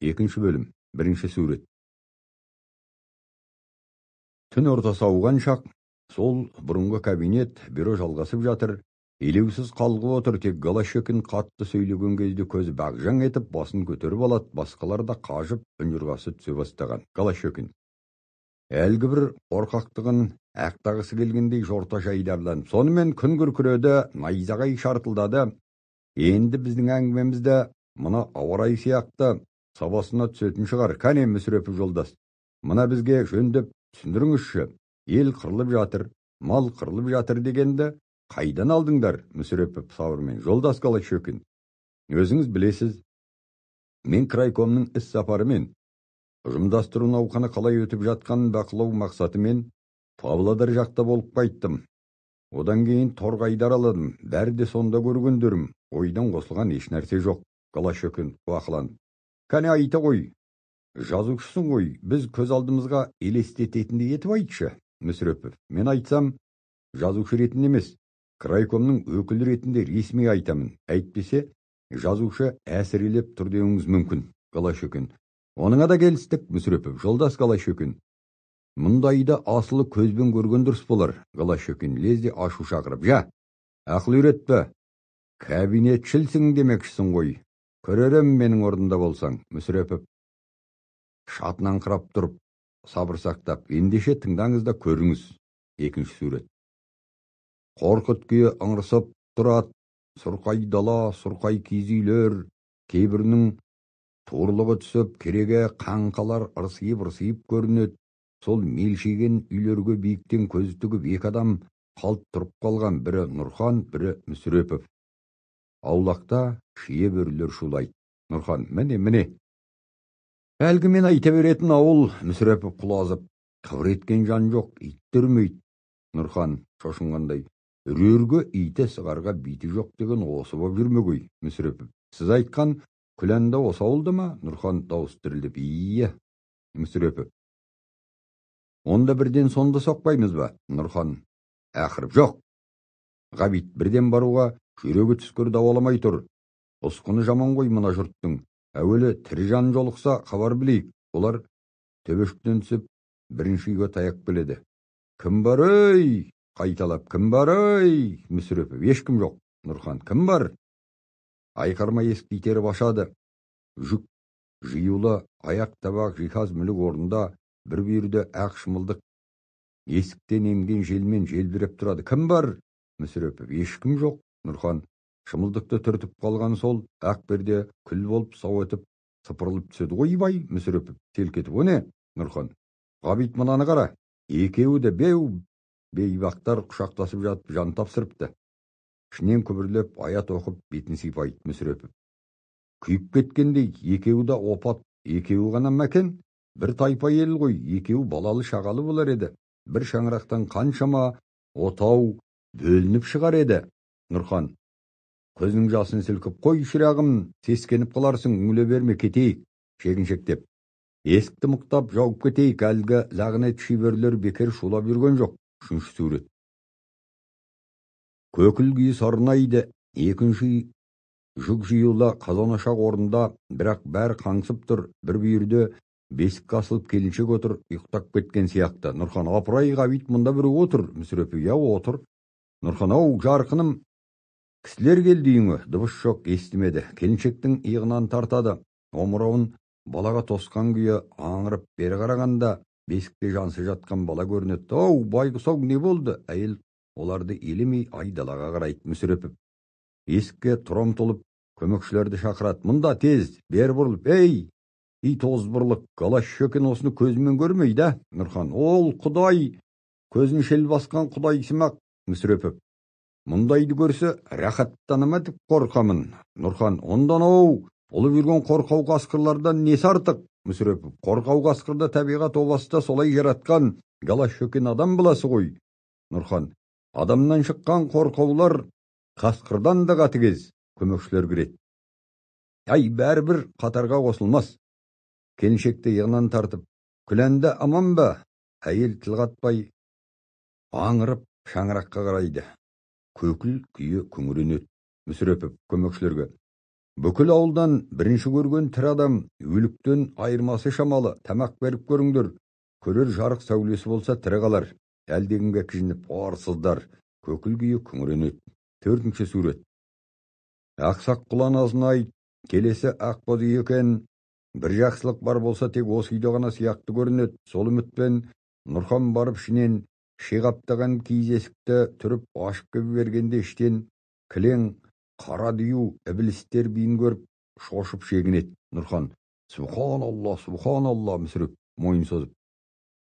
Екінші бөлім, бірінші сурет. Түн ортасы ауған шақ, сол бұрынғы кабинет, бюро жалғасып жатыр, елеусіз қалғып отыр, тек Голощекин қатты сөйлеген кезде көзі бағжаң етіп, басын көтеріп алады, басқалар да қажып, ұнжырғасы түсе бастаған. Голощекин әлгі бір қорқақтығын ақтағысы келгендей жорта жайдарланып, сонымен күн күркіреді, найзағай шартылдады. Енді біздің әңгімемізді мына ауа райы сияқты сабасына түсетін шығар. Кәне, Мүсірепов жолдас, мына бізге жөндеп түсіндіріңізші, ел қырылып жатыр, мал қырылып жатыр дегенді қайдан алдыңдар? Мүсірепов сабырмен. Жолдас Голощекин, өзіңіз білесіз, мен крайкомның іс сапарымен ұжымдастыру науқаны қалай өтіп жатқанын бақылау мақсатымен Павлодар жақта болып қайттым. Одан кейін Торғайды араладым. Бәрі де сонда көргендерім. Ойдан қосылған еш нәрсе жоқ. Голощекин қуақыланып. Кәне айта ғой, жазушысың ғой, біз көз алдымызға елестететіндей етіп айтшы. Мүсірепов. Мен айтсам, жазушы ретінде емес, крайкомның өкілі ретінде ресми айтамын. Әйтпесе, жазушы әсірелеп тұр деуіңіз мүмкін. Голощекин. Оныңа да келістік, Мүсірепов. Жолдас Голощекин, мұндайды асылы көзбен көрген дұрыс болар. Голощекин лезде ашу шақырып. Жа, ақыл үйретпе, кабинетшілсің демекшісің ғой. Көререм менің орнымда болсаң. Мүсірепов шатынаңқырап тұрып, сабыр сақтап, ендеше тыңдаңыз да көріңіз. Екінші сурет. Қорқыт күйі ыңырсып тұрады, сұрқай дала, сұрқай киіз үйлер, кейбірінің туырлығы түсіп, кереге қаңқалар ырсиып-ырсиып көрінеді. Сол мелшиген үйлерге биіктен көз тігіп екі адам қалт тұрып қалған, бірі Нұрхан, бірі Мүсірепов. Аулақта шие бөрілер шулайды. Нұрхан, міне, міне. Әлгі мен айта беретін ауыл. Мүсірепов құлазып, қыбыр еткен жан жоқ, ит үрмейді. Нұрхан шошынғандай, үрерге иті, сығарға биті жоқ деген осы боп жүрмегей. Мүсірепов, сіз айтқан Күләнда осы ауылда ма? Нұрхан дауыс дірілдеп, ие. Мүсірепов, онда бірден сонда соқпаймыз ба? Нұрхан ақырып, жоқ. Ғабит, бірден баруға жүрегі түскір дауаламай тұр. Ұсқыны жаман ғой мына жұрттың. Әуелі тірі жан жолықса хабар білейік. Олар төбешіктен түсіп, бірінші үйге таяқ келеді. Кім бар ей? Қайталап, кім бар ей? Мүсірепов, ешкім жоқ. Нұрхан, кім бар? Айқарма есікті итеріп ашады. Жүк жиюлы, аяқ табақ, жиһаз мүлік орнында, бір бүйірде ақ шымылдық есіктен енген желмен желбіреп тұрады. Кім бар? Мүсірепов, ешкім жоқ. Нұрхан, шымылдықты түртіп қалған сол, ақ перде күл болып сау етіп сыпырылып түседі. Ойбай! Мүсірепов селк етіп, о не? Нұрхан, Ғабит, мынаны қара. Екеуі де беу бейбақтар құшақтасып жатып жан тапсырыпты. Ішінен күбірлеп аят оқып бетін сипайды. Мүсірепов күйіп кеткендей, екеуі де опат, екеуі ғана мәкен, бір тайпа ел ғой, екеуі балалы шағалы болар еді. Бір шаңырақтан қаншама отау бөлініп шығар еді. Нұрхан көзінің жасын сілкіп, қой шырағым, сескеніп қаларсың, үңіле берме, кетейік. Шегіншектеп есікті мықтап жауып кетейік, әлгі лағнет шиберлер бекер шулап жүрген жоқ. Үшінші сурет. Көкіл күйі сарнайды. Екінші үй жүк жиюлы, қазан ошақ орнында, бірақ бәрі қаңсып тұр. Бір бүйірде бесікке асылып келіншек отыр, ұйықтап кеткен сияқты. Нұрхан, апырай, Ғабит, мұнда біреу отыр. Мүсірепов, иә, отыр. Нұрхан, ау, жарқыным, кісілер келді үйіңе. Дыбыс жоқ, естімеді. Келіншектің иығынан тартады. Омырауын балаға тосқан күйі аңырып бері қарағанда бесікте жансыз жатқан бала көрінеді. Ау, байғұс-ау, не болды? Әйел оларды елемей айдалаға қарайды. Мүсірепов есікке тұра ұмтылып көмекшілерді шақырады. Мұнда тез, бері бұрылып, ей, ит озбырлық, Голощекин осыны көзімен көрмейді. Нұрхан, ол құдай, көзін шел басқан құдайсымақ. Мүсірепов, мұндайды көрсе рахаттана ма деп қорқамын. Нұрхан, ондан оу, ұлып жүрген қорқау қасқырлардан несі артық? Мүсірепов, қорқау қасқырда табиғат обасы солай жаратқан, Голощекин адам баласы ғой. Нұрхан, адамнан шыққан қорқаулар қасқырдан да қатыгез. Көмекшілер кіреді. Ай, бәрібір қатарға қосылмас. Келіншекті иығынан тартып, Күләнді аман ба? Әйел тіл қатпай аңырып шаңыраққа қарайды. Көкіл күйі күңіренеді. Мүсірепов көмекшілерге, Бүкіл ауылдан бірінші көрген тірі адам өліктен айырмасы шамалы, тамақ беріп көріңдер. Көрер жарық сәулесі болса тірі қалар. Әлдекімге кіжініп, арсыздар. Көкіл күйі күңіренеді. Төртінші сурет. Ақсақ құлан азынай, келесі ақбоз үй екен. Бір жақсылық бар болса тек осы үйде ғана сияқты көрінеді. Сол үмітпен Нұрхан барып ішінен шиғаптаған киіз есікті түріп ашып кеп бергенде іштен кілең қара дию ібілістер биін көріп шошып шегінеді. Нұрхан: «Субханалла, субханалла!» Мүсіреп мойын созып: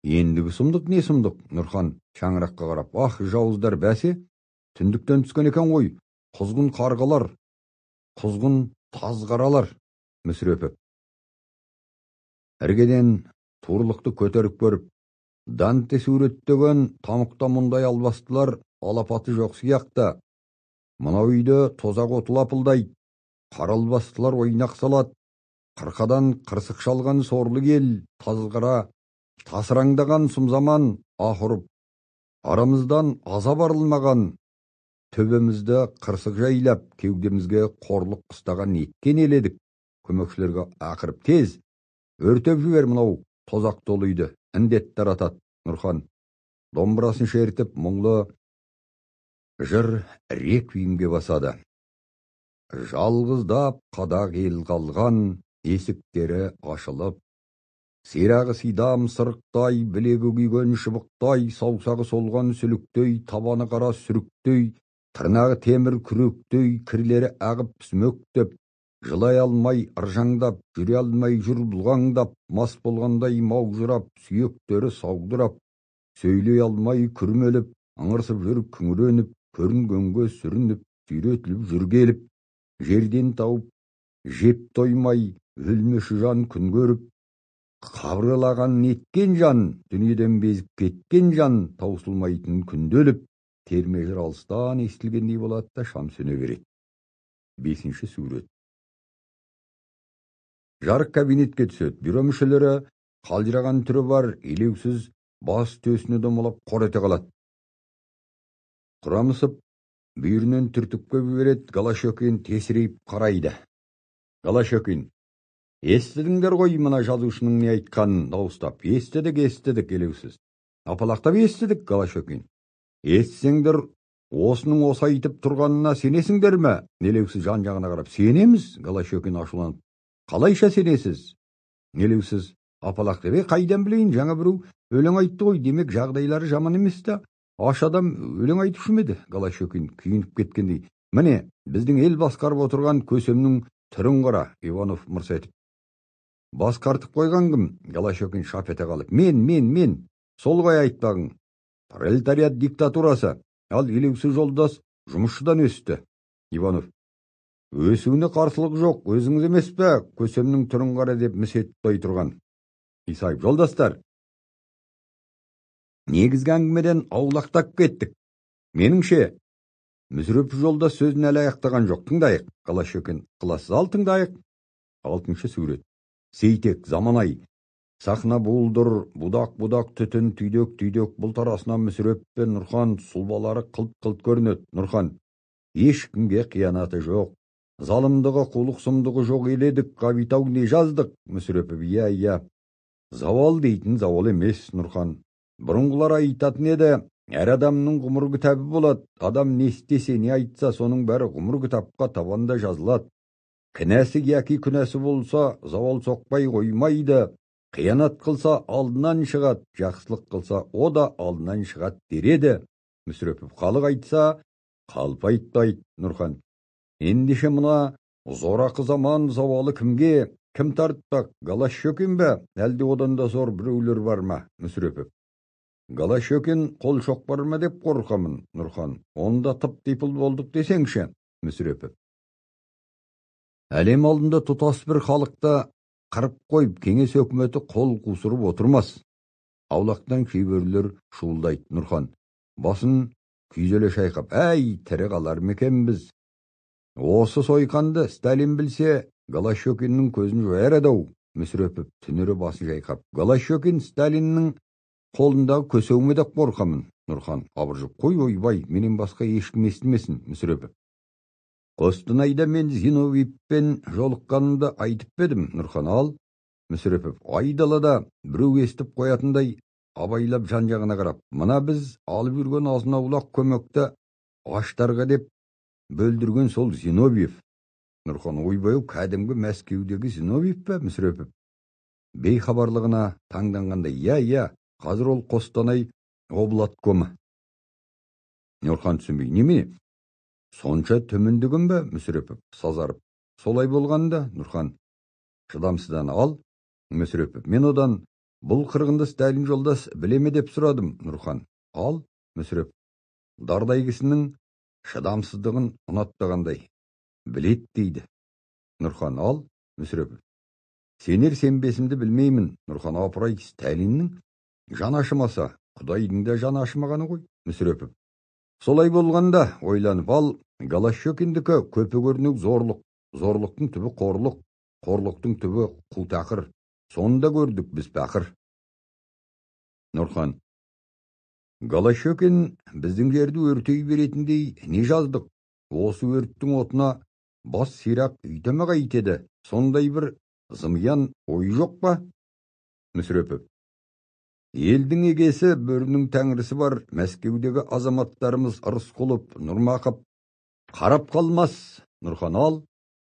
«Ендігі сұмдық не сұмдық?» Нұрхан шаңыраққа қарап: «Ах, жауыздар, бәсе, түндіктен түскен екен ғой, құзғын қарғалар, құзғын тазғаралар!» Мүсірепов іргеден турлықты көтеріп көріп: «Данте суреттеген тамұқта мұндай албастылар алапаты жоқ сияқты. Мынау үйде тозақ оты лапылдайды, қара албастылар ойнақ салады, қырқадан қырсық шалған сорлы ел, тазғара тасыраңдаған сұм заман, аһ ұрып, арамыздан азап арылмаған, төбемізді қырсық жайлап, кеудемізге қорлық қыстаған неткен ел едік!» Көмекшілерге ақырып: «Тез, өртеп жібер мынау тозақ толы үйді, індет таратады!» Нұрхан домбырасын шертіп, мұңлы жыр реквиемге басады. Жалғыздап қадақ ел қалған, есіктері ашылып, сирағы сидам сырықтай, білегі күйген шыбықтай, саусағы солған сүліктей, табаны қара сүріктей, тырнағы темір күректей, кірлері ағып сүмөктеп, жылай алмай ыржаңдап, жүре алмай жүр бұлғаңдап, мас болғандай маужырап, сүйектері саудырап, сөйлей алмай күрмеліп, ыңырсып жүр күңіреніп, көрінгенге сүрініп, сүйретіліп жүр келіп, жерден тауып, жеп тоймай, өлмеші жан күн көріп, қабырлаған неткен жан, дүниеден безіп кеткен жан, таусылмайтын күнделіп. Терме жыр алыстан естілгендей болады да шам сөне береді. Бесінші сурет. Жарық кабинетке түседі. Бюро мүшелері қалжыраған түрі бар, елеусіз бас төсіне домалап қор ете қалады. Құрамысып бүйірінен түртіп көбі береді. Голощекин тесірейіп қарайды. Голощекин: «Естідіңдер ғой мына жазушының не айтқанын?» Дауыстап: «Естідік, естідік!» Елеусіз: «Апалақтап естідік!» Голощекин: «Естісеңдер, осының осы айтып тұрғанына сенесіңдер ме?» Елеусіз жан жағына қарап: «Сенеміз!» Голощекин ашуланып: «Қалайша сенесіз?» Елеусіз апалақтап: «Е, қайдан білейін, жаңа біреу өлең айтты ғой, демек жағдайлары жаман емес та, аш адам өлең айтушы ма еді?» Голощекин күйініп кеткендей: «Міне, біздің ел басқарып отырған көсемнің түрін қара!» Иванов мырс етіп: «Басқартып қойған кім?» Голощекин шап ете қалып: «Мен, мен, мен! Сол ғой айтпағың! Пролетариат диктатурасы! Ал елеусіз жолдас жұмысшыдан өсті!» Иванов: «Өсуіне қарсылық жоқ, өзіңіз емес пе көсемнің түрін қара деп міс етіп тұрған?» Исаев: «Жолдастар, негізгі әңгімеден аулақтап кеттік. Меніңше, Мүсірепов жолдас сөзін әлі аяқтаған жоқ. Тыңдайық!» Голощекин ықылассыз: «Ал тыңдайық!» Алтыншы сурет. Сейтек, Заманай. Сахна буылдыр, будақ-будақ түтін, түйдек-түйдек бұлт арасынан Мүсіреп пен Нұрхан сұлбалары қылт-қылт көрінеді. Нұрхан: «Ешкімге қиянаты жоқ, залымдығы, қулық сұмдығы жоқ ел едік, Ғабит-ау, не жаздық?» Мүсірепов: «Иә, иә, зауал дейтін зауал емес!» Нұрхан: «Бұрынғылар айтатын еді, әр адамның ғұмыр кітабы болады. Адам не істесе, не айтса, соның бәрі ғұмыр кітапқа табанда жазылады. Кінәсі яки күнәсі болса, зауал соқпай қоймайды. Қиянат қылса, алдынан шығады, жақсылық қылса, о да алдынан шығады дер еді». Мүсірепов: «Халық айтса, қалпы айтпайды!» Нұрхан: «Ендеше мына зорақы заман зауалы кімге, кім тартпақ? Голощекин бе, әлде одан да зор біреулер бар ма?» Мүсірепов: «Голощекин қол шоқпар ма деп қорқамын!» Нұрхан: «Онда тып-типыл болдық десеңші!» Мүсірепов: «Әлем алдында тұтас бір халықты қырып қойып, кеңес өкіметі қол қусырып отырмас!» Аулақтан кейбіреулер шуылдайды. Нұрхан басын күйзеле шайқап: «Әй, тірі қалар ма екенбіз? Осы сойқанды Сталин білсе, Голощекиннің көзін жояр еді-ау!» Мүсірепов түнере басын шайқап: «Голощекин Сталиннің қолындағы көсеу ме деп қорқамын!» Нұрхан абыржып: «Қой, ойбай, менен басқа ешкім естімесін!» Мүсірепов: Қостанайда мен Зиновьевпен жолыққанымды айтып па едім, Нұрхан? Ал? Мүсірепов айдалада біреу естіп қоятындай абайлап жан-жағына қарап, мына біз алып жүрген азын-аулақ көмекті аштарға деп бөлдірген сол Зиновьев. Нұрхан: ойбай, кәдімгі Мәскеудегі Зиновьев пе? Мүсірепов бейхабарлығына таңданғандай, иә, иә, қазір ол Қостанай облаткомы. Нұрхан түсінбей, немене, сонша төмендігім бе? Мүсірепов сазарып, солай болғанда. Нұрхан шыдамсыздан, ал? Мүсірепов, мен одан бұл қырғынды Сталин жолдас біле ме деп сұрадым. Нұрхан: ал? Мүсірепов дардай кісінің шыдамсыздығын ұнатпағандай, білет дейді. Нұрхан: ал? Мүсірепов сенер сенбесімді білмеймін. Нұрхан: апырай, Сталиннің жаны ашымаса, Құдайдың да жаны ашымағаны ғой. Мүсірепов солай болғанда, ойланып, ал Голощекиндікі көпе көрінеу зорлық, зорлықтың түбі қорлық, қорлықтың түбі қу тақыр, соны да көрдік біз пақыр. Нұрхан: Голощекин біздің жерді өртей беретіндей не жаздық? Осы өрттің отына бас сирақ үйтеме қайтеді? Сондай бір зымиян ой жоқ па? Мүсірепов елдің егесі, бөрінің тәңірісі бар Мәскеудегі азаматтарымыз Рысқұлов, Нұрмақов қарап қалмас. Нұрхан: ал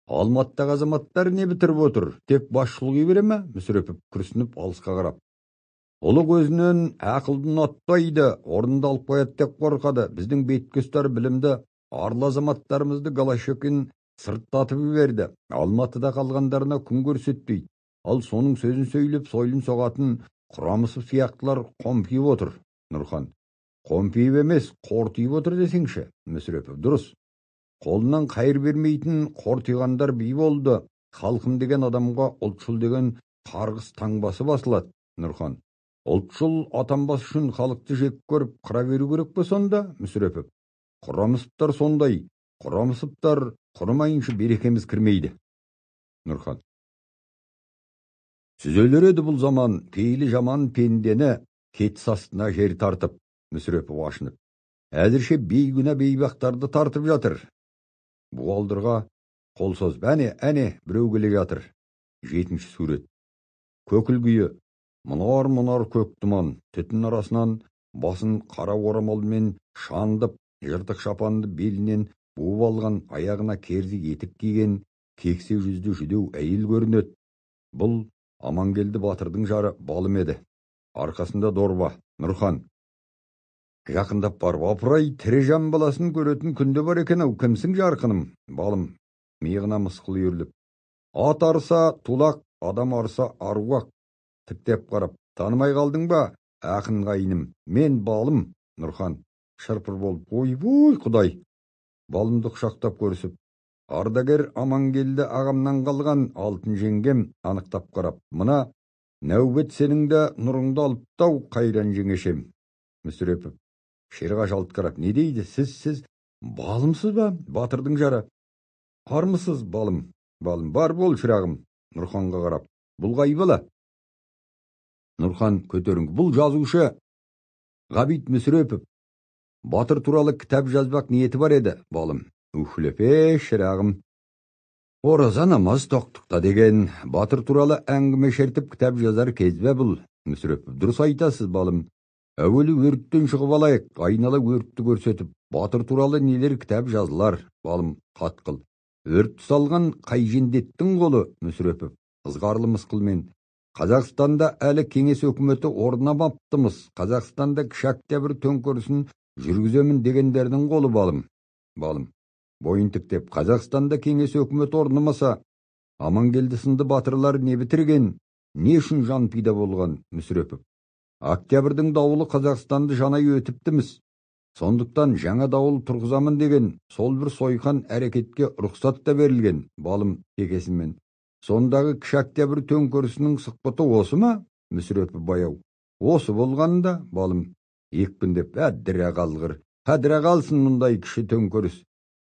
Алматыдағы азаматтар не бітіріп отыр? Тек бас шұлғи бере ме? Мүсірепов күрсініп алысқа қарап, ұлық өзінен ақылды ұнатпайды, орнында алып қояды деп қорқады. Біздің бетке ұстар білімді, арлы азаматтарымызды Голощекин сырттатып жіберді. Алматыда қалғандарына күн көрсетпейді. Ал соның сөзін сөйлеп, сойылын соғатын Құрамысов сияқтылар қомпиып отыр. Нұрхан: қомпиып емес, қортиып отыр десеңші. Мүсірепов: дұрыс. Қолынан қайыр бермейтін қортиғандар би болды. Халқым деген адамға ұлтшыл деген қарғыс таңбасы басылады. Нұрхан: ұлтшыл атанбас үшін халықты жек көріп қыра беру керек пе сонда? Мүсірепов: Құрамысовтар сондай. Құрамысовтар құрымайынша берекеміз кірмейді. Нұрхан: сүзелер еді бұл заман, пейілі жаман пендені кетіс астына жер тартып. Мүсірепов ашынып, әзірше бейгүнә бейбақтарды тартып жатыр. Буалдырға қол созып, әне, әне, біреу келе жатыр. 7-ші сурет. Көкіл күйі, мұнар-мұнар көк тұман, түтін арасынан басын қара орамалмен шандып, жыртық шапанды белінен буып алған, аяғына керзі етік киген кексе жүзді жүдеу әйел көрінеді. Бұл Амангелді батырдың жары Балым еді. Арқасында дорба. Нұрхан жақындап барып, апырай, тірі жан баласын көретін күнде бар екен ау, кімсің жарқыным? Балым миығына мысқыл үйіріліп, ат арса тулақ, адам арса аруақ. Тіктеп қарап, танымай қалдың ба, ақын қайыным, мен Балым. Нұрхан шырпыр болып, ойбой құдай. Балымды құшақтап көрісіп, ардагер Амангелді ағамнан қалған алтын жеңгем. Анықтап қарап, мына нәубет сенің де нұрыңды алыптау, қайран жеңешем. Мүсірепов шерға жалт қарап, не дейді сіз, сіз Балымсыз ба, батырдың жары? Армысыз, Балым? Балым: бар бол, шырағым. Нұрханға қарап, бұл қай бала? Нұрхан көтеріңкі, бұл жазушы Ғабит Мүсірепов, батыр туралы кітап жазбақ ниеті бар еді. Балым уһлеп, шырағым, ораза намаз тоқтықта деген, батыр туралы әңгіме шертіп кітап жазар кез бе бұл? Мүсірепов: дұрыс айтасыз, Балым, әуелі өрттен шығып алайық. Айнала өртті көрсетіп, батыр туралы нелер кітап жазылар. Балым қатқыл, өрт салған қай жендеттің қолы? Мүсірепов ызғарлы мысқылмен, Қазақстанда әлі кеңес өкіметі орнамаптымыз, Қазақстанда Кіші Октябрь төңкерісін жүргіземін дегендердің қолы. Балым. Балым бойын тіктеп, Қазақстанда кеңес өкіметі орнамаса, Амангелді сынды батырлар не бітірген, не үшін жан пида болған? Мүсірепов: Октябрьдің дауылы Қазақстанды жанай өтіптіміз. Сондықтан жаңа дауыл тұрғызамын деген сол бір сойқан әрекетке рұқсат та берілген. Балым кекесімен, сондағы Кіші Октябрь төңкерісінің сұхбаты осы ма? Мүсірепов баяу, осы болғанда. Балым екпіндеп, әдіре қалғыр, әдіре қалсын мұндай кіші төңкеріс.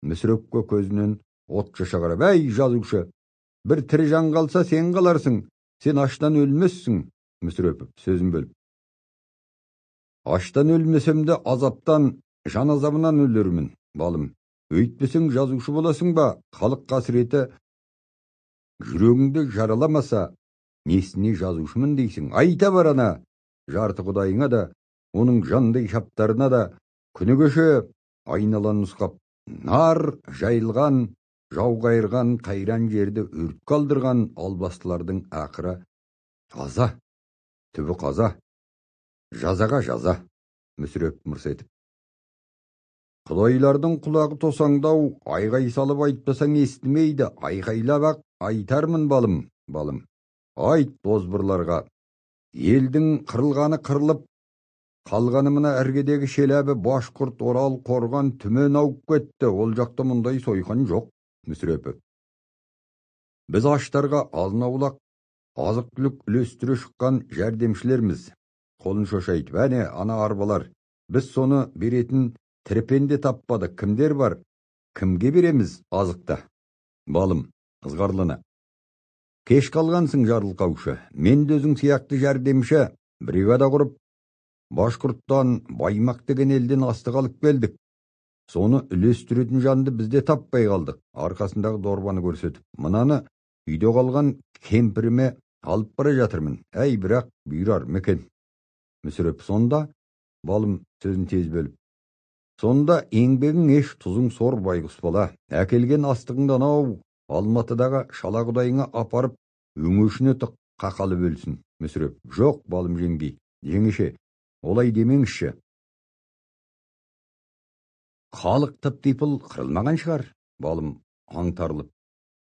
Мүсірепке көзінен от шаша қарап, әй жазушы, бір тірі жан қалса сен қаларсың, сен аштан өлмессің. Мүсірепов сөзін бөліп, аштан өлмесем де азаптан, жан азабынан өлермін. Балым Өйтпесең жазушы боласың ба? Халық қасіреті жүрегіңді жараламаса, несіне жазушымын дейсің? Айта бар ана жарты құдайыңа да, оның жандай шаптарына да. Күні кеше айналаны нұсқап, нар жайылған, жау қайырған, қайран жерді өртке алдырған албастылардың ақыры қаза, түбі қаза, жазаға жаза. Мүсіреп мырс етіп. Құдайлардың құлағы тосаңдау, айғай салып айтпасаң естімейді, айғайлап-ақ айтармын балым, балым. Айт озбырларға, елдің қырылғаны қырылып, қалғаны мына іргедегі Шеләбі, Башқұрт, Орал, Қорған, Түмен ауып кетті, ол жақта мұндай сойқан жоқ. Мүсірепов. Біз аштарға азын-аулақ азық-түлік үлестіре шыққан жәрдемшілерміз. Қолын шошайтып, әне, ана арбалар. Біз соны беретін тірпен де таппадық. Кімдер бар? Кімге береміз азықта? Балым, ызғарлана. Кеш қалғансың, жарылқаушы. Мен де өзің сияқты жәрдемші. Бригада құрып, Башқұрттан, Баймақ деген елден астық алып келдік. Соны үлестіретін жанды бізде таппай қалдық. Арқасындағы дорбаны көрсетіп, мынаны үйде қалған кемпіріме алып бара жатырмын. Әй, бірақ бұйырар мекен. Мүсіреп сонда, балым сөзін тез бөліп. Сонда еңбегің еш, тұзың сор, байғұс бала. Әкелген астығыңды анау Алматыдағы шала құдайыңа апарып, өңешіне тық, қақалып өлсін. Мүсіреп, жоқ, балым жеңгей, жеңеше, олай демеңізші. Халық тып-типыл қырылмаған шығар. Балым аңтарылып.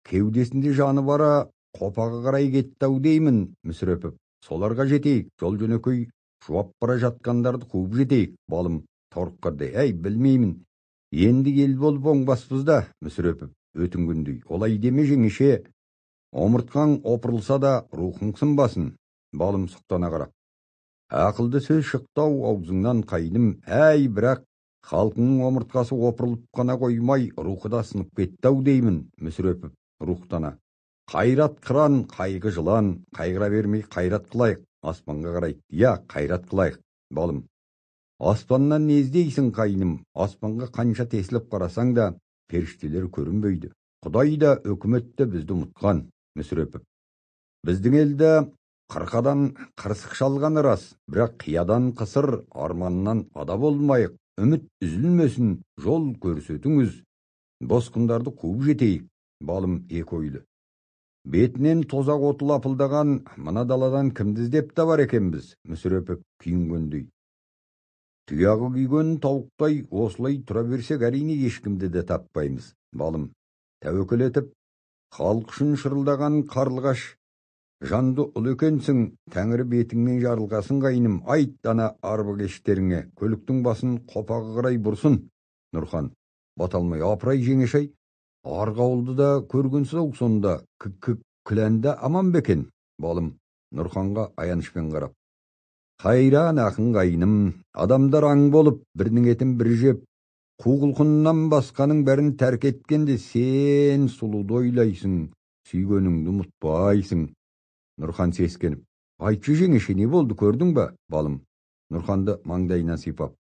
Кеудесінде жаны бара қопаға қарай кетті-ау деймін. Мүсірепов, соларға жетейік, жол жөнекей жуап бара жатқандарды қуып жетейік. Балым торыққандай, әй, білмеймін, енді ел болып оңбаспыз да. Мүсірепов өтінгендей, олай деме жеңеше, омыртқаң опырылса да рухың сынбасын. Балым сұқтана қарап, ақылды сөз шықты-ау аузыңнан қайным. Әй, бірақ халқыңның омыртқасы опырылып қана қоймай, рухы да сынып кетті-ау деймін. Мүсірепов рухтана. Қайрат қыран, қайғы жылан, қайғыра бермей қайрат қылайық. Аспанға қарайды. Я, қайрат қылайық. Балым, аспаннан не іздейсің, қайным? Аспанға қанша тесіліп қарасаң да, періштелер көрінбейді. Құдай да, өкімет те бізді ұмытқан. Мүсірепов. Біздің елді қырқадан қырсық шалғаны рас, бірақ қиядан қысыр, арманнан ада болмайық. Үміт үзілмесін, жол көрсетіңіз. Босқындарды қуып жетейік. Балым екі ойлы. Бетінен тозақ оты лапылдаған мына даладан кімді іздеп табар екенбіз? Мүсірепов күйінгендей. Тұяғы күйген тауықтай осылай тұра берсек, әрине ешкімді де таппаймыз. Балым, тәуекел етіп, халық үшін шырылдаған қарлығаш жанды ұл екенсің, тәңірі бетіңнен жарылғасын қайным. Айт ана арбакештеріңе, көліктің басын қопаға қарай бұрсын. Нұрхан, бата алмай, апырай жеңешей, арғы ауылды да көргенсіз-ау сонда, Күләнді аман ба екен? Балым Нұрханға аянышпен қарап. Қайран ақын қайным, адамдар аң болып, бірінің етін бірі жеп, қу құлқыннан басқаның бәрін тәрк еткенде сен сұлуды ойлайсың, сүйгеніңді ұмытпайсың. Нұрхан сескеніп, айтшы жеңеше, не болды, көрдің бе? Балым Нұрханды маңдайынан сипап.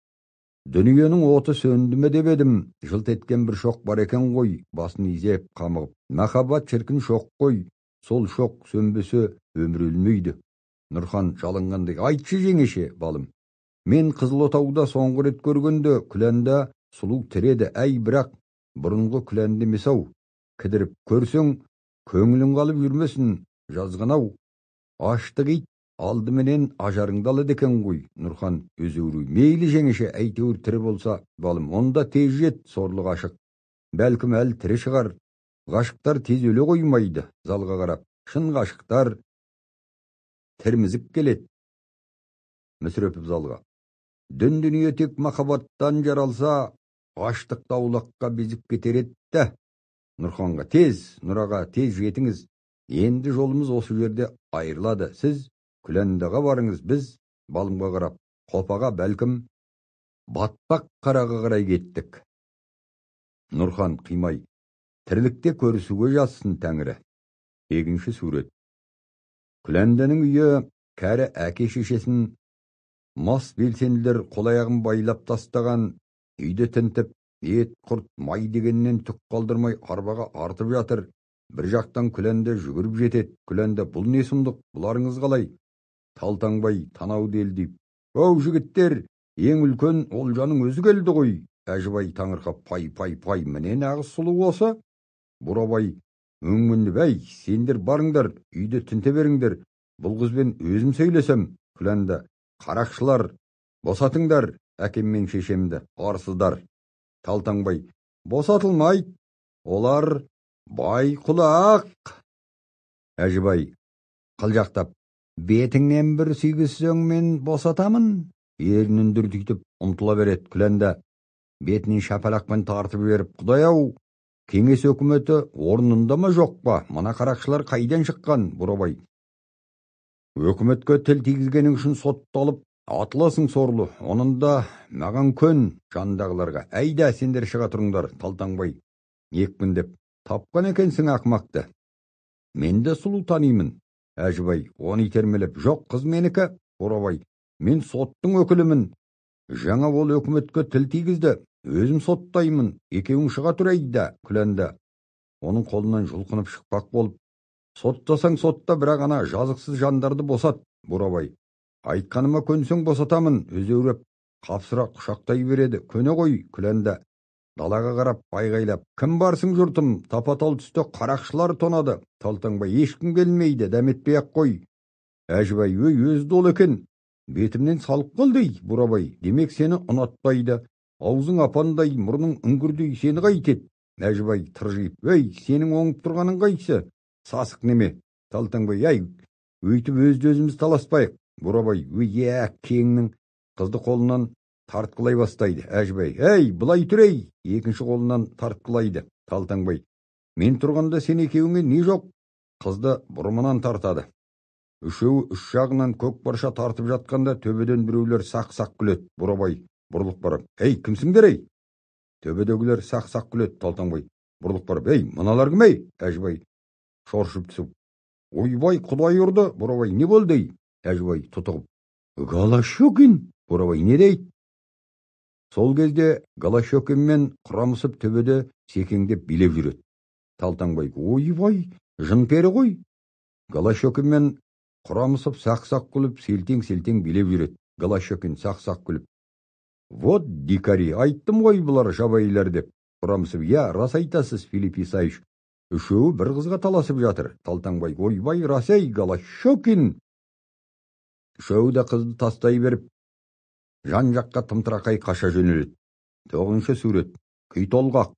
Дүниенің оты сөнді ме деп едім, жылт еткен бір шоқ бар екен ғой. Басын изеп қамығып. Махаббат шіркін шоқ қой, сол шоқ сөнбесе өмір өлмейді. Нұрхан жалынғандай, айтшы жеңеше. Балым, мен Қызыл Отауда соңғы рет көргенде Күләнда сұлу тірі еді. Әй, бірақ бұрынғы Күләнді емес-ау. Кідіріп көрсең, көңілің қалып жүрмесін, жазған ау. Аштық ит алдыменен ажарыңды алады екен ғой. Нұрхан өзеурей, мейлі жеңеше, әйтеуір тірі болса. Балым, онда тез жет, сорлы ғашық. Бәлкім әлі тірі шығар. Ғашықтар тез өле қоймайды. Залға қарап, шын ғашықтар тірмізіп келеді. Мүсірепов залға. Дүн дүние тек махаббаттан жаралса, аштық аулаққа безіп кетер еді де. Нұрханға тез, Нұраға тез жетіңіз. Енді жолымыз осы жерде айырылады. Сіз Күләндаға барыңыз, біз балымға қарап, қопаға, бәлкім батпақ қараға қарай кеттік. Нұрхан қимай, тірлікте көрісуге жазсын тәңірі. Екінші сурет. Күләнданың үйі. Кәрі әке шешесін мас белсенділер қол аяғын байлап тастаған. Үйді тінтіп Ет, құрт, май дегеннен түк қалдырмай арбаға артып жатыр. Бір жақтан Күләнда жүгіріп жетеді. Күләнда, бұл не сұмдық, бұларыңыз қалай? Талтаңбай танау делдип. Оу, жігіттер, ең үлкен олжаның өзі келді ғой. Әжібай таңырқап, пай, пай, пай, міне нағыз сұлу осы. Бурабай өңмінді, әй, сендер барыңдар, үйді тінте беріңдер, бұл қызбен өзім сөйлесем. Күләнда, қарақшылар, босатыңдар әкем мен шешемді, арсыздар. Талтаңбай, босатылмайды, олар бай құлақ. Әжібай қылжақтап, бетіңнен бір сүйгізсең мен босатамын. Ернін дүрдитіп ұмтыла береді. Күләнда бетінен шапалақпен тартып жіберіп, құдай-ау, кеңес өкіметі орнында ма жоқ па? Мына қарақшылар қайдан шыққан? Бурабай, өкіметке тіл тигізгенің үшін сотталып атыласың сорлы. Оның да маған көн. Жандағыларға, әйда, сендер шыға тұрыңдар. Талтаңбай екпіндеп, тапқан екенсің ақымақты. Мен де сұлу танимын. Әжібай оны итермелеп, жоқ, қыз менікі. Бурабай, мен соттың өкілімін. Жаңа ол өкіметке тіл тигізді, өзім соттаймын. Екеуің шыға тұр әйда. Күләнда оның қолынан жұлқынып шықпақ болып, соттасаң сотта, бірақ ана жазықсыз жандарды босат. Бурабай, айтқаныма көнсең босатамын. Өзеуреп қапсыра құшақтай береді. Көне ғой. Күләнда далаға қарап айғайлап, кім барсың жұртым, тапа-тал түсте қарақшылар тонады. Талтаңбай, ешкім келмейді, дәметпей-ақ қой. Әжібай, өй, өзі долы екен, бетімнен салып қалды. Бурабай, демек сені ұнатпайды, аузың апандай, мұрның үңгірдей, сені қайтеді? Әжібай тыржиып, өй, сенің оңып тұрғаның қайсы, сасық неме? Талтаңбай, әй, өйтіп өзді өзіміз таласпайық. Бурабай, өй, кеңнің. Қызды қолынан тартқылай бастайды. Әжібай, әй, былай тұр, ей. Екінші қолынан тартқылайды. Талтаңбай, мен тұрғанда сен екеуіңе не жоқ? Қызды бұрымынан тартады. Үшеуі үш жағынан көк барша тартып жатқанда төбеден біреулер сақ-сақ күледі. Бурабай бұрылып барып, ей, кімсіңдер, ей? Төбедегілер сақ-сақ күледі. Талтаңбай бұрылып барып, ей, мыналар кім, ей? Әжібай шоршып түсіп, ойбай, құдай ұрды. Бурабай, не болды, ей? Әжібай тұтығып, Голощекин. Бурабай, не дейді? Сол кезде Голощекин мен Құрамысып төбеде секеңдеп билеп жүреді. Талтаңбай, ойбай, жын пері ғой. Голощекин мен Құрамысып сақ-сақ күліп, селтең-селтең билеп жүреді. Голощекин сақ-сақ күліп, вот дикари, айттым ғой бұлар жабайылар деп. Құрамысып, я, рас айтасыз, Филипп Исаевич, үшеуі бір қызға таласып жатыр. Талтаңбай, ойбай, рас ей, Голощекин. Үшеуі де қызды тастай беріп, жан жаққа тымтырақай қаша жөнеледі. 9-шы сурет. Күй толғақ.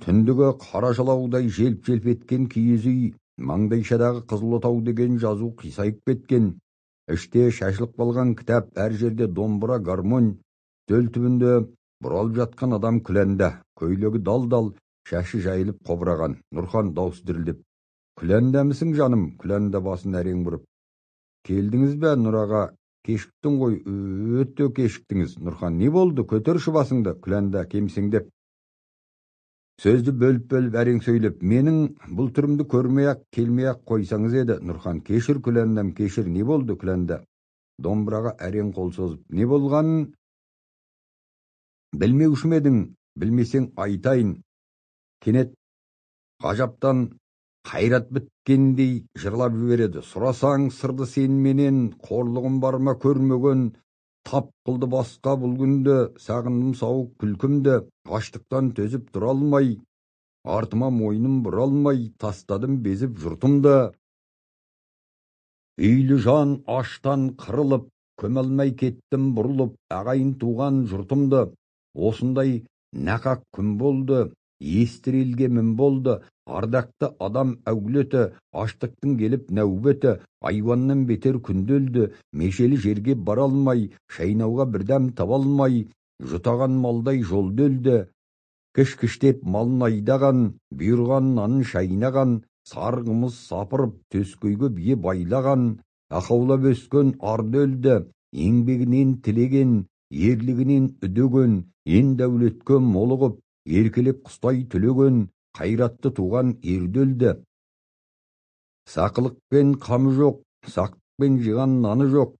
Түндігі қара жалаудай желп-желп еткен киіз үй, маңдайшадағы Қызыл отау деген жазу қисайып кеткен. Іште шашылып қалған кітап, әр жерде домбыра, гармонь, төл түбінде бұралып жатқан адам Күләнда. Көйлегі дал-дал, шашы жайылып қобыраған. Нұрхан даусы дірілдеп, Күләндамысың жаным? Күләнда басын әрең бұрып, келдіңіз бе, Нұраға? Кешіктің ғой, өте кешіктіңіз. Нұрхан, не болды, көтерші басыңды. Күләнда кемсеңдеп, сөзді бөліп-бөліп әрең сөйлеп, менің бұл түрімді көрмей-ақ, келмей-ақ қойсаңыз еді. Нұрхан, кешір, Күләндам, кешір, не болды? Күләнда домбыраға әрең қол созып, не болғанын білмеуші ме едің? Білмесең айтайын. Кенет ғажаптан қайрат біткендей жырлап жібереді. Сұрасаң сырды сен менен, қорлығым бар ма көрмеген, тап қылды басқа бұл күнді, сағындым сауық күлкімді, аштықтан төзіп тұра алмай, артыма мойным бұра алмай, тастадым безіп жұртымды. Үйлі жан аштан қырылып, көме алмай кеттім бұрылып, ағайын туған жұртымды. Осындай нақақ күн болды, естір елге мін болды, ардақты адам әулеті, аштықтың келіп нәубеті, айуаннан бетер күнделді, межелі жерге бара алмай, шайнауға бірдәм таба алмай, жұтаған малдай жолды өлді. Кіш-кіштеп малын айдаған, бұйырған нанын шайнаған, сары қымыз сапырып, төскейге бие байлаған, ақаулап өскен арды өлді, еңбегінен тілеген, ерлігінен үдеген, ен дәулетке молығып, еркелеп құстай түлеген, қайратты туған ерді өлді. Сақылықпен қамы жоқ, сақтықпен жиған наны жоқ,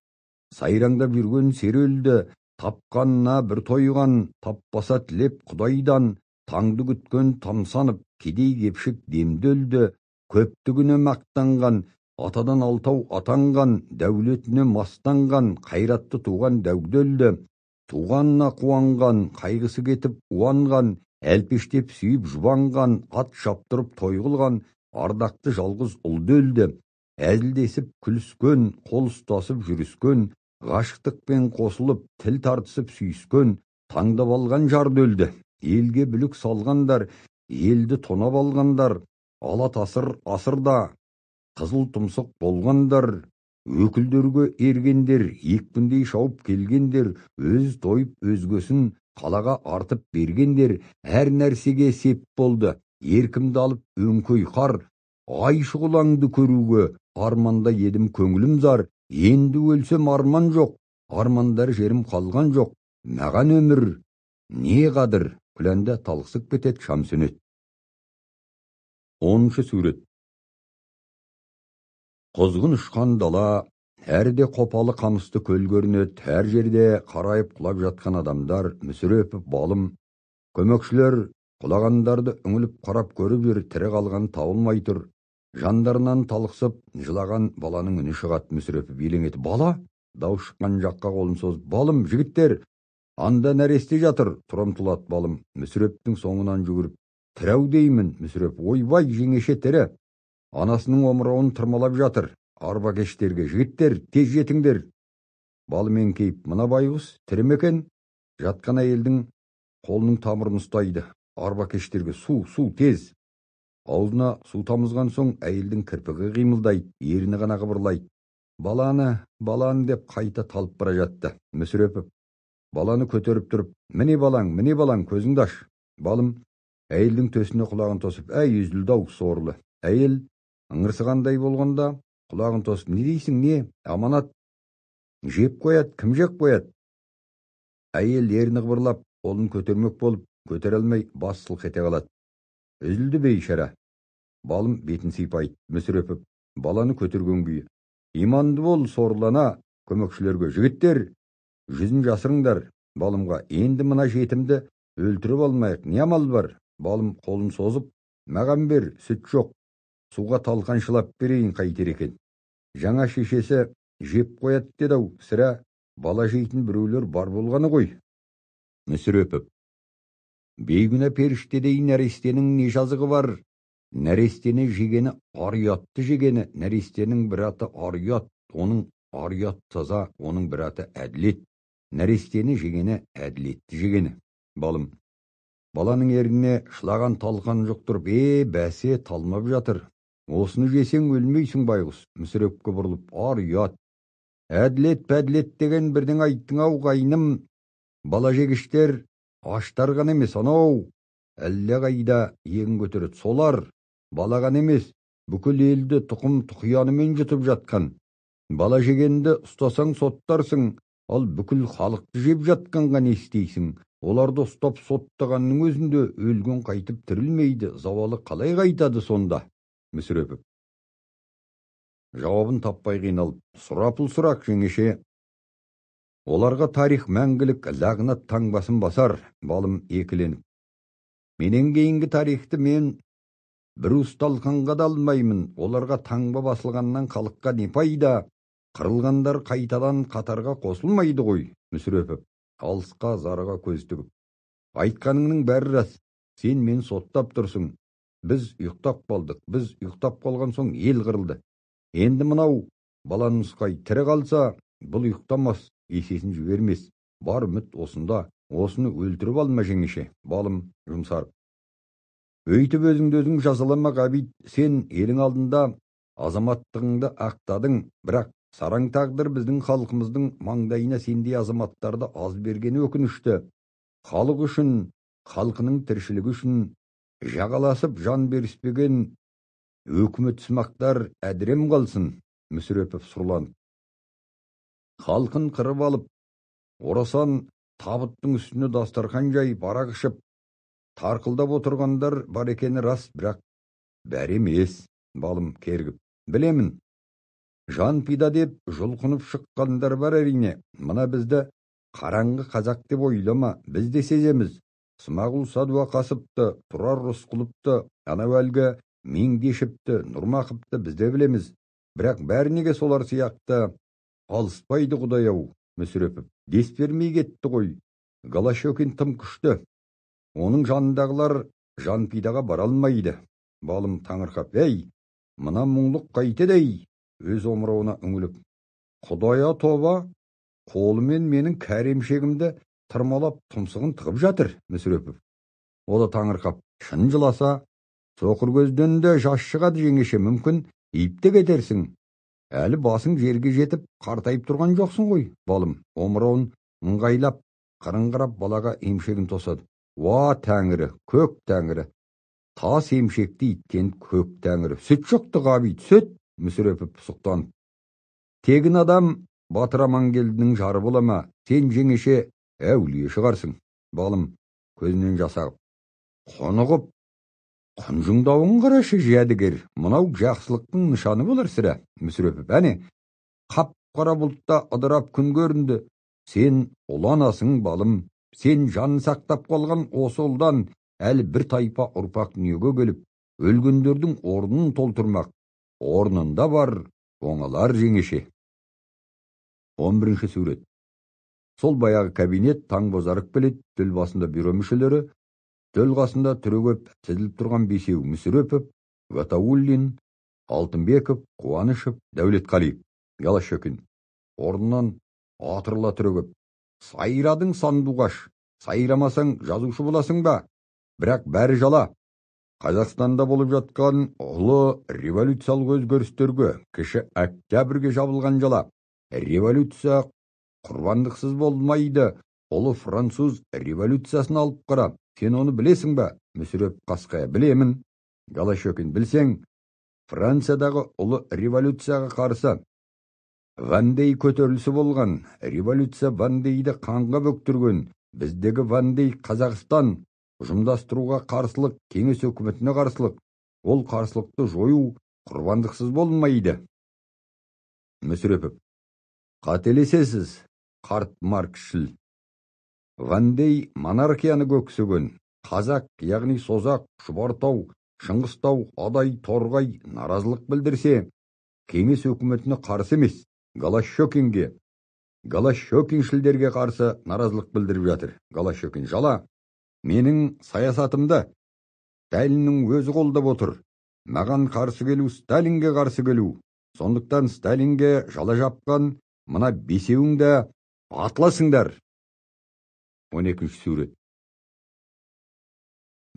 сайраңдап жүрген сері өлді, Тапқанына бір тойған, таппаса тілеп құдайдан, таңды күткен тамсанып, кедей кепшік демді өлді, көптігіне мақтанған, атадан алтау атанған, дәулетіне мастанған, қайратты туған дәуді өлді, туғанына қуанған, қайғысы кетіп уанған, әлпештеп сүйіп жұбанған, ат шаптырып той қылған, ардақты жалғыз ұлды өлді, әзілдесіп күліскен, қол ұстасып жүріскен, ғашықтықпен қосылып, тіл тартысып сүйіскен, таңдап алған жарды өлді. Елге бүлік салғандар, елді тонап алғандар, ала тасыр асырда, қызыл тұмсық болғандар, өкілдерге ергендер, екпіндей шауып келгендер, өз тойып өзгесін қалаға артып бергендер, әр нәрсеге сеп болды, еркімді алып өңкей қар, ай шұғылаңды көруге, арманда едім көңілім зар, енді өлсем арман жоқ, армандар жерім қалған жоқ, маған өмір не қадір, күләнда талықсып кетеді, шам сөнеді. 10-шы сурет. Құзғын ұшқан дала, әрде қопалы қамысты көл көрінеді, әр жерде қарайып құлап жатқан адамдар, Мүсірепов, Балым, көмекшілер құлағандарды үңіліп қарап көріп жүр, тірі қалған табылмай тұр. Жандарынан талықсып, жылаған баланың үні шығады. Мүсірепов елең етіп, бала, дауыс шыққан жаққа қолын созып, Балым, жігіттер, анда нәресте жатыр, тұра ұмтылады Балым. Мүсірептің соңынан жүгіріп, тірі деймін, Мүсіреп, ойбай, жеңеше тірі. Анасының омырауын тырмалап жатыр. Арбакештерге, жігіттер, тез жетіңдер. Балым еңкейіп, мына байғұс тірі ме екен? Жатқан әйелдің қолының тамырын ұстайды. Арбакештерге, су, су, тез. Аузына су тамызған соң әйелдің кірпігі қимылдайды, ерні ғана қыбырлайды. Баланы, баланы деп қайта талып бара жатты. Мүсірепов баланы көтеріп тұрып, міне балаң, міне балаң, көзіңді аш. Балым әйелдің төсіне құлағын тосып, әй, үзілді-ау, сорлы. Әйел ыңырсығандай болғанда құлағын тосып, не дейсің, не, аманат, жеп қояды, кім жеп қояды? Әйел ерні қыбырлап, қолын көтермек болып, көтере алмай, бас сылқ ете қалады. Үзілді бейшара. Балым бетін сипайды. Мүсірепов баланы көтерген күйі, иманды бол, сорлана. Көмекшілерге, жігіттер, жүзін жасырыңдар. Балымға, енді мына жетімді өлтіріп алмайық, не амал бар? Балым қолын созып, маған бер, сүт жоқ, суға талқаншылап берейін, қайтер екен. Жаңа шешесі жеп қояды деді-ау, сірә, бала жейтін біреулер бар болғаны ғой. Мүсірепов, бейгүнә періштедей нәрестенің не жазығы бар? Нәрестені жегені ар ұятты жегені, нәрестенің бір аты ар ұят, оның ар ұят таза, оның бір аты әділет. Нәрестені жегені әділетті жегені. Балым, баланың ерніне шылаған талқан жұқтырып, бәсе, талмап жатыр. Осыны жесең өлмейсің байғұс. Мүсірепке бұрылып, ар ұят, әділет, пәділет деген бірдеңе айттың-ау, қайным. Бала жегіштер аштар ғана емес, анау әлде қайда иегін көтереді. Солар бала ғана емес, бүкіл елді тұқым тұқиянымен жұтып жатқан. Бала жегенді ұстасаң соттарсың, ал бүкіл халықты жеп жатқанға не істейсің? Оларды ұстап соттағанның өзінде өлген қайтып тірілмейді, зауалы қалай қайтады сонда? Мүсірепов жауабын таппай қиналып, сұрапыл сұрақ, жеңеше. Оларға тарих мәңгілік лағнат таңбасын басар. Балым екіленіп, менен кейінгі тарихты мен бір уыс талқанға да алмаймын. Оларға таңба басылғаннан халыққа не пайда? Қырылғандар қайтадан қатарға қосылмайды ғой. Мүсірепов алысқа зарыға көз тігіп, айтқаныңның бәрі рас, сен мен соттап тұрсың. Біз ұйықтап қалдық, біз ұйықтап қалған соң ел қырылды. Енді мынау баланы нұсқай, тірі қалса, бұл ұйықтамас, есесін жібермес. Бар үміт осында, осыны өлтіріп алма, жеңеше. Балым жұмсарып, өйтіп өзіңді өзің жазалама, Ғабит. Сен елің алдында азаматтығыңды ақтадың, бірақ сараң тағдыр біздің халқымыздың маңдайына сендей азаматтарды аз бергені өкінішті. Халық үшін, халқының тіршілігі үшін жағаласып жан беріспеген өкімет сымақтар әдірем қалсын. Мүсірепов сұрланып, халқын қырып алып, орасан табыттың үстіне дастархан жайып, арақ ішіп, тарқылдап отырғандар бар екені рас, бірақ бәрі емес. Балым кергіп, білемін, жан пида деп жұлқынып шыққандар бар әрине. Мына бізді Қараңғы қазақ деп ойлама, біз де сеземіз. Смағұл Садуақасовты, Тұрар Рысқұловты, анау әлгі Меңдешевті, Нұрмақовты біз де білеміз. Бірақ бәрі неге солар сияқты алыспайды, құдай-ау? Мүсірепов. Дес бермей кетті ғой. Голощекин тым күшті. Оның жанындағылар жанпидаға бара алмайды. Балым таңырқап, ей, мына мұңлық қайтеді ей, өз омырауына үңіліп. Құдая тоба, қолымен менің кәрі емшегімді тырмалап тұмсығын тығып жатыр. Мүсірепов. О да таңырқап, шын жыласа, соқыр көзден де жас шығады жеңеше, мүмкін иіп те кетерсің. Әлі басың жерге жетіп, қартайып тұрған жоқсың ғой, балым. Омырауын ыңғайлап, қырыңғырап балаға емшегін тосады. Уа тәңірі, көк тәңірі, тас емшекті иткен көк тәңірі. Сүт шықты, Ғабит, сүт. Мүсірепов сұқтанып. Тегін адам Батыр Амангелдінің жары бола ма? Сен жеңеше әулие шығарсың. Балым көзінен жас ағып. Құнығып, құнжыңдауын қарашы, жәдігер. Мынау жақсылықтың нышаны болар сірә. Мүсірепов. Әне, қап-қара бұлтта ыдырап күн көрінді. Сен ұланасың, балым. Сен жанын сақтап қалған осы ұлдан әлі бір тайпа ұрпақ дүниеге келіп, өлгендердің орнын толтырмақ. Орнында бар, оңалар жеңеше. 11-ші сурет. Сол баяғы кабинет таң бозарып келеді, төл басында бюро мүшелері, төл қасында түрегеп тізіліп тұрған бесеу: Мүсірепов, Гатауллин, Алтынбеков, Қуанышев, Дәулетқалиев. Голощекин орнынан атырыла түрегеп. Сайрадың, сандуғаш, сайрамасаң жазушы боласың ба? Бірақ бәрі жала. Қазақстанда болып жатқан ұлы революциялық өзгерістерге, кіші октябрьге жабылған жала. Революция құрбандықсыз болмайды. Ұлы француз революциясын алып қара. Сен оны білесің ба? Мүсіреп қасқая. Білемін. Голощекин. Білсең, Франциядағы ұлы революцияға қарсы Вандей көтерілісі болған. Революция Вандейді қанға бөктірген. Біздегі Вандей Қазақстан ұжымдастыруға қарсылық, кеңес өкіметіне қарсылық. Ол қарсылықты жою құрбандықсыз болмайды. Мүсірепов. Қателесесіз, қарт марксшіл. Вандей монархияны көксеген. Қазақ, яғни Созақ, Шұбартау, Шыңғыстау, Адай, Торғай наразылық білдірсе, кеңес өкіметіне қарсы емес, Голощекинге, Голощекиншілдерге қарсы наразылық білдіріп жатыр. Голощекин. Жала. Менің саясатымды Сталиннің өзі қолдап отыр. Маған қарсы келу, Сталинге қарсы келу. Сондықтан Сталинге жала жапқан мына бесеуің де атыласыңдар. 12-ші сурет.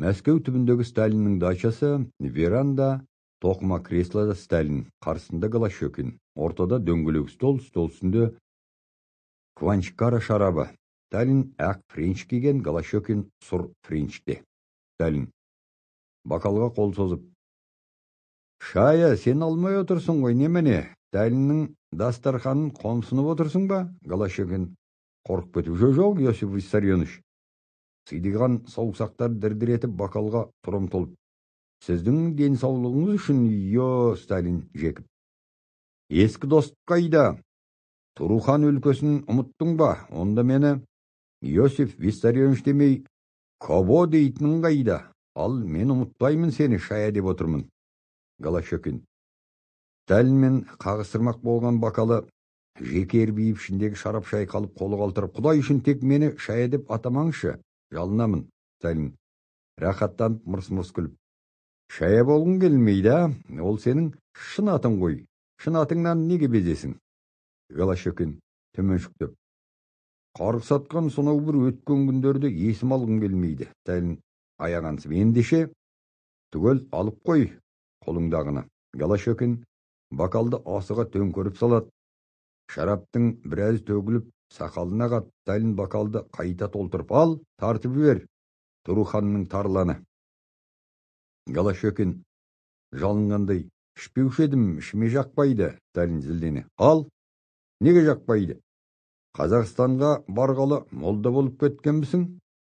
Мәскеу түбіндегі Сталиннің дачасы, веранда, тоқыма креслода Сталин, қарсында Голощекин. Ортада дөңгелек стол, стол үстінде Кванчкара шарабы. Сталин ақ френч киген, Голощекин сұр френчте. Сталин бокалға қол созып. Шая, сен алмай отырсың ғой, немене? Сталиннің дастарханын қомсынып отырсың ба? Голощекин қорқып кетіп. Жоқ, Иосиф Виссарионович. Сыйдиған саусақтар дір-дір етіп бокалға тұра ұмтылып. Сіздің денсаулығыңыз үшін, йо, Сталин жекіп. Ескі дос қайда? Турухан өлкесін ұмыттың ба? Онда мені Иосиф Виссарионович демей, Кобо дейтінің қайда? Ал мен ұмытпаймын сені, шая деп отырмын. Голощекин. Сталинмен қағыстырмақ болған бокалы жеке ербиіп, ішіндегі шарап шайқалып, қолы қалтырап, Құдай үшін тек мені шая деп атамаңшы, жалынамын. Сталин рахаттанып мырс-мырс күліп. Шая болғың келмейді, а? Ол сенің шын атың ғой. Шын атыңнан неге безесің? Голощекин төменшіктеп. Қарғыс атқан сонау бір өткен күндерді есім алғым келмейді. Сталин аяғансып. Ендеше түгел алып қой қолыңдағыны. Голощекин бокалды асыға төңкеріп салады. Шараптың біраз төгіліп сақалына қат. Сталин бокалды қайта толтырып, ал, тартып жібер, Туруханның тарланы. Голощекин жалынғандай, ішпеуші едім, ішіме жақпайды. Сталин зілдене. Ал, неге жақпайды? Қазақстанға барғалы молда болып кеткенбісің?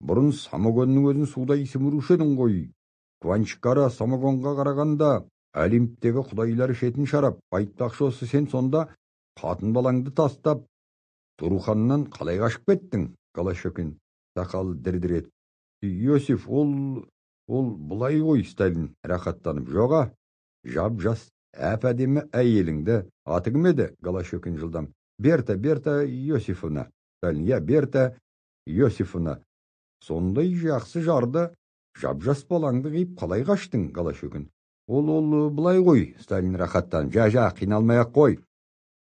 Бұрын самогонның өзін судай сіміруші едің ғой. Кванчкара самогонға қарағанда Олимптегі құдайлар ішетін шарап. Айтпақшы осы, сен сонда қатын балаңды тастап, Тұруханнан қалай қашып кеттің? Голощекин сақалы дір-дір етіп. Иосиф, ол бұлай ғой, Сталин рахаттанып. Жоға, жап-жас, әп-әдемі әйеліңді. Аты кім еді? Голощекин жылдам. Берта, Берта Иосифовна. Сталин, я, Берта Иосифовна. Сондай жақсы жарды, жап-жас балаңды қиып қалай қаштың? Голощекин. Ол бұлай ғой, Сталин рахаттанып. Жа, қиналмай-ақ қой.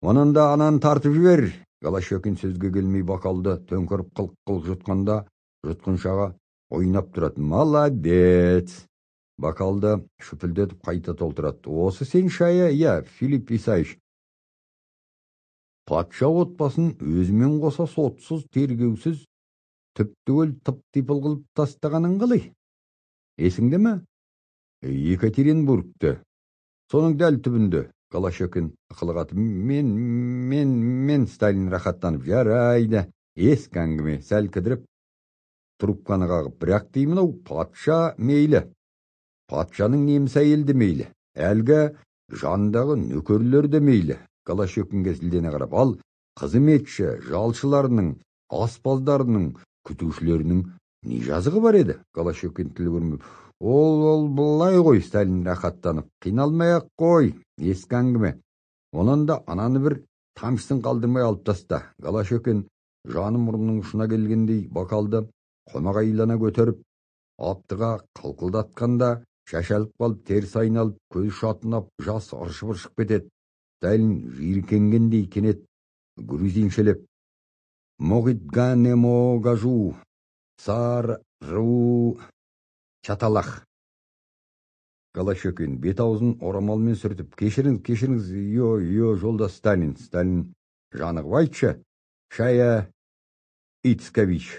Онан да ананы тартып жібер. Голощекин сөзге келмей бокалды төңкеріп қылқ-қылқ жұтқанда, жұтқыншаға ойнап тұрады. Молодец! Бокалды шүпілдетіп қайта толтырады. Осы сен Шая, я, Филипп Исаевич. Патша отбасын өзімен қоса сотсыз, тергеусіз, түп-түгел тып-типыл қылып тастағаның қалай? Есіңде ме? Екатеринбургте. Соның дәл түбінде. Голощекин ықылық атып, мен, Сталин рахаттанып, жарайды, ескі әңгіме, сәл кідіріп, трубканы қағып, бірақ деймін ау, патша мейлі, патшаның неміс әйелі де мейлі, әлгі жанындағы нөкерлер де мейлі. Голощекинге зілдене қарап, ал қызметші, жалшыларының, аспаздарының, күтушілерінің не жазығы бар еді? Голощекин тілі көрмей, ол былай ғой, Сталин рахаттанып, қиналмай-ақ қой, ескі әңгіме. Онан да ананы бір тамшысын қалдырмай алып таста. Голощекин жаны мұрнының ұшына келгендей бокалды қомағайлана көтеріп, аптыға қылқылдатқанда шашалып қалып, теріс айналып, көзі шатынап, жас ыршып-ыршып кетеді. Сталин жиіркенгендей кенет грузиншелеп, «Могитганемогажу, сар-ру чаталах». Голощекин бет аузын орамалмен сүртіп, кешіріңіз, кешіріңіз, йо, жолдас Сталин. Сталин жанығып, айтшы, Шая Ицкович,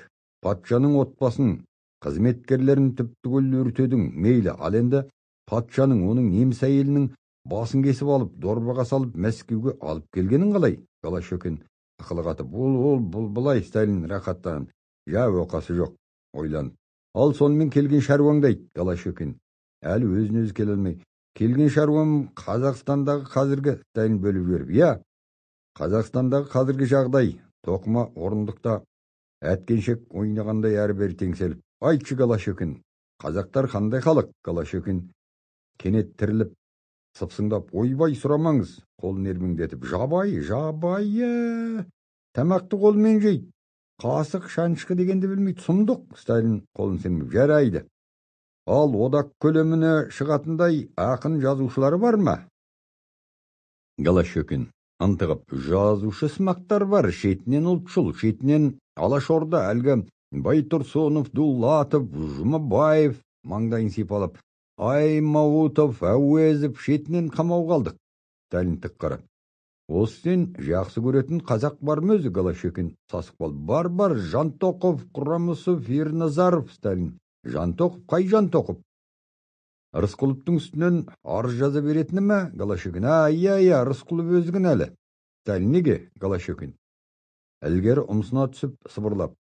патшаның отбасын, қызметкерлерін түп-түгел өртедің, мейлі, ал енді патшаның, оның неміс әйелінің басын кесіп алып, дорбаға салып, Мәскеуге алып келгенің қалай? Голощекин ықылық атып, ол, бұл, былай, Сталин рахаттанып, жа, оқасы жоқ, ойланып. Ал сонымен келген шаруаңды айт, Голощекин. Әлі өзін өзі келе алмай. Келген шаруам Қазақстандағы қазіргі, Сталин бөліп жіберіп. Я, Қазақстандағы қазіргі жағдай, тоқыма орындықта әткеншек ойнағандай әрі-бері теңселіп. Айтшы, Голощекин, қазақтар қандай халық? Голощекин кенет тіріліп, сыпсыңдап, ойбай, сұрамаңыз, қолын ербеңдетіп. Жабайы, жабайы, тамақты қолмен жейді, қасық, шанышқы дегенді білмейді, сұмдық. Сталин қолын сермеп, жарайды. Ал одақ көлеміне шығатындай ақын жазушылары бар ма? Голощекин ынтығып, жазушы сымақтар бар, шетінен ұлтшыл, шетінен Алашорда, әлгі Байтұрсынов, Дулатов, Жұмабаев, маңдайын сипалап, Аймауытов, Әуезов, шетінен қамауға алдық. Сталин тік қарап. Осы сен жақсы көретін қазақ бар ма өзі? Голощекин сасып қалды. Бар, бар, Жантоқов, Құрамысов, Ерназаров. Сталин. Жантоқов, қай Жантоқов? Рысқұловтың үстінен арыз жаза беретіні ме? Голощекин. А, иә, иә, Рысқұлов өзі кінәлі. Сталин, неге? Голощекин. Ілгері ұмсына түсіп, сыбырлап.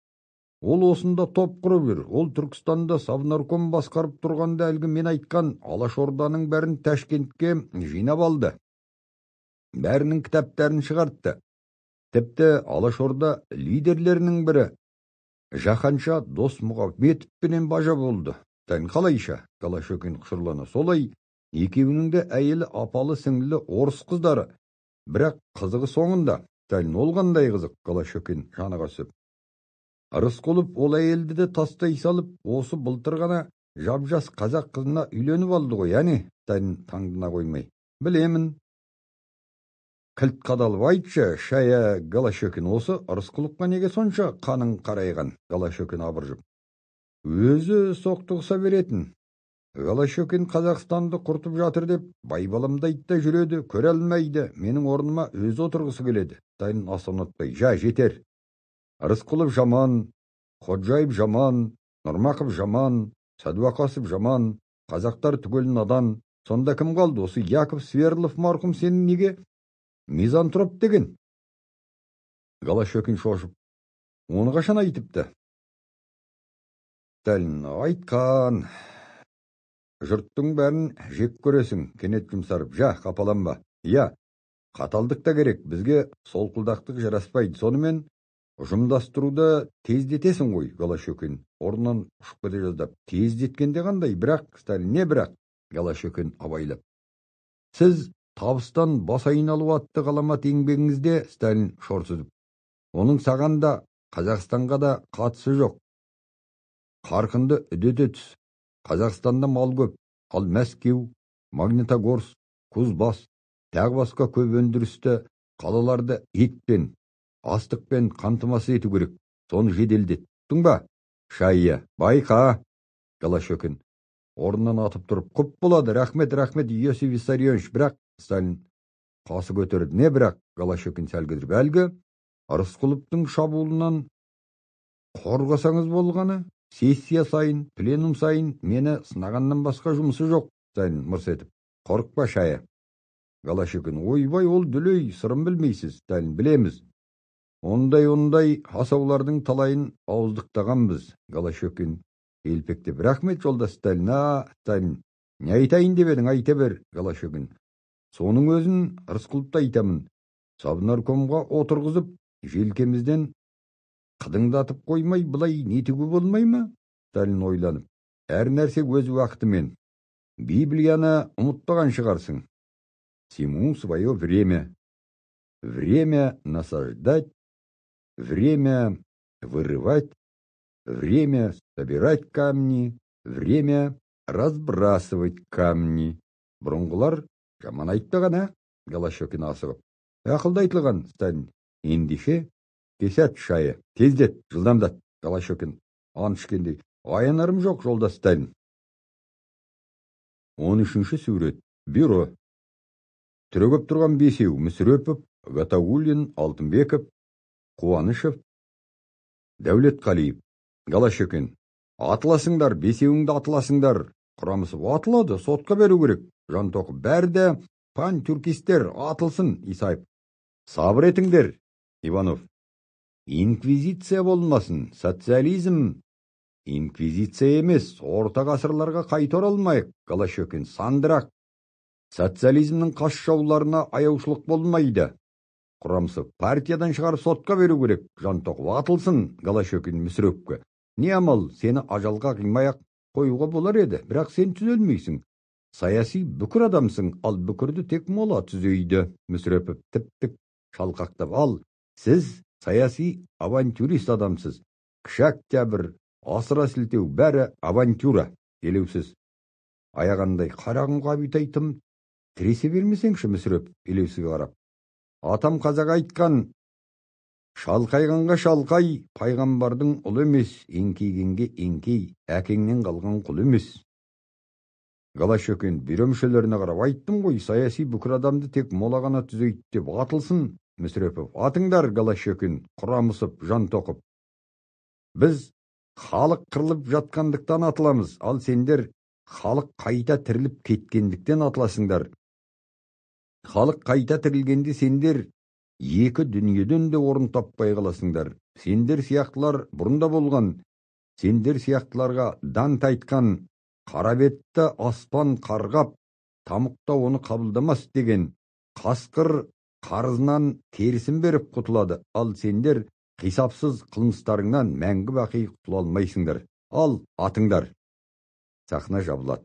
Ол осында топ құрып жүр. Ол Түркістанда совнарком басқарып тұрғанда әлгі мен айтқан Алашорданың бәрін Ташкентке жинап алды. Бәрінің кітаптарын шығартты. Тіпті Алашорда лидерлерінің бірі Жаһанша Досмұхамедовпенен бажа болды. Сталин, қалайша? Голощекин құшырлана. Солай, екеуінің де әйелі апалы сіңлілі орыс қыздары. Бірақ қызығы соңында. Сталин, ол қандай қызық? Голощекин жаныға түсіп. Рысқұлов ол әйелді де тастай салып, осы былтыр ғана жап-жас қазақ қызына үйленіп алды ғой, әне? Сталин таңдана қоймай. Білемін. Кілт қадалып, айтшы, Шая Голощекин, осы Рысқұловқа неге сонша қаның қарайған? Голощекин абыржып. Өзі соқтығыса беретін. Голощекин Қазақстанды құртып жатыр деп байбаламдайды да жүреді, көре алмайды, менің орныма өзі отырғысы келеді. Сталин аса ұнатпай, жа, жетер. Рысқұлов жаман, Ходжаев жаман, Нұрмақов жаман, Сәдуақасов жаман, қазақтар түгел надан. Сонда кім қалды? Осы Яков Свердлов марқұм сені неге мизантроп деген? Голощекин шошып, оны қашан айтыпты? Сталин, айтқан. Жұрттың бәрін жек көресің, кенет жұмсарып. Жа, қапаланба. Я, Қаталдық та керек, бізге солқылдақтық жараспайды. Сонымен ұжымдастыруды тездетесің ғой, Голощекин. Орнынан ұшып кете жаздап. Тездеткенде қандай, бірақ, Сталин, не бірақ? Голощекин абайлап. Сіз табыстан бас айналу атты ғаламат еңбегіңізде, Сталин шорсызып. Оның саған да, Қазақстанға да қатысы жоқ. Қарқынды үдете түс. Қазақстанда мал көп, ал Мәскеу, Магнитогорск, Кузбасс, тағы басқа көп өндірісті қалаларды етпен, астықпен қамтамасыз ету керек. Соны жеделдет. Ұқтың ба? Шайя, байқа! Голощекин орнынан атып тұрып, құп болады, рахмет, рахмет, Иосиф Виссарионович, бірақ, Сталин қасы көтеріп, не бірақ? Голощекин сәл кідіріп, әлгі Рысқұловтың шабуылынан қорғасаңыз болғаны, сессия сайын, пленум сайын мені сынағаннан басқа жұмысы жоқ. Сталин мырс етіп, қорықпа, Шая. Голощекин, ойбай, ол дүлей, сырын білмейсіз. Сталин, білеміз. Ондай-ондай асаулардың талайын ауыздықтағанбыз. Голощекин елпектеп, рахмет, жолдас Сталин. А, Сталин, не айтайын деп едің, айта бер. Голощекин, соның өзін Рысқұловты айтамын. Совнаркомға отырғызып, желкемізден қыдыңдатып қоймай, былай нетуге болмай ма? Сталин ойланып, әр нәрсе өз уақытымен. Библияны ұмытпаған шығарсың. Всему свое время. Время насаждать, время вырывать, время собирать камни, время разбрасывать камни. Бұрынғылар жаман айтпаған, ә? Голощекин асығып. Ақылды айтылған, Сталин. Ендеше, кесет, Шая, тездет, жылдамдат. Голощекин ант ішкендей. Аянарым жоқ, жолдас Сталин. 13-ші сурет. Бюро. Түрегеп тұрған бесеу: Мүсірепов, Гатауллин, Алтынбеков, Қуанышев, Дәулетқалиев. Голощекин. Атыласыңдар, бесеуіңді атыласыңдар. Құрамысов, атылады, сотқа беру керек. Жантоқов, бәрі де пантюркистер, атылсын. Исаев, сабыр етіңдер. Иванов, инквизиция болмасын, социализм инквизиция емес, орта ғасырларға қайта оралмайық. Голощекин, сандырақ. Социализмнің қас жауларына аяушылық болмайды. Құрамысов, партиядан шығарып сотқа беру керек. Жантоқов, атылсын. Голощекин Мүсіреповке. Не амал, сені ажалға қимай-ақ қоюға болар еді, бірақ сен түзелмейсің. Саяси бүкір адамсың, ал бүкірді тек мола түзейді. Мүсірепов тіп-тік шалқақтап, ал сіз саяси авантюрист адамсыз. Кіші октябрь, асыра сілтеу, бәрі авантюра. Елеусіз. Аяғандай, қарағым Ғабит, тым тіресе бермесеңші. Мүсіреп елеусізге қарап. Атам қазақ айтқан, шалқайғанға шалқай, пайғамбардың ұлы емес, еңкейгенге еңкей, әкеңнен қалған құл емес. Голощекин бюро мүшелеріне қарап, айттым ғой, саяси бүкір адамды тек мола ғана түзейді деп, атылсын. Мүсірепов, атыңдар. Голощекин, Құрамысов, Жантоқов. Біз халық қырылып жатқандықтан атыламыз, ал сендер халық қайта тіріліп кеткендіктен атыласыңдар. Халық қайта тірілгенде сендер екі дүниеден де орын таппай қаласыңдар. Сендер сияқтылар бұрында болған, сендер сияқтыларға Дант айтқан, қара бетті аспан қарғап, тамұқта оны қабылдамас деген, қасқыр қарызынан терісін беріп құтылады, ал сендер қисапсыз қылмыстарыңнан мәңгі бақи құтыла алмайсыңдар. Ал атыңдар. Сахна жабылады.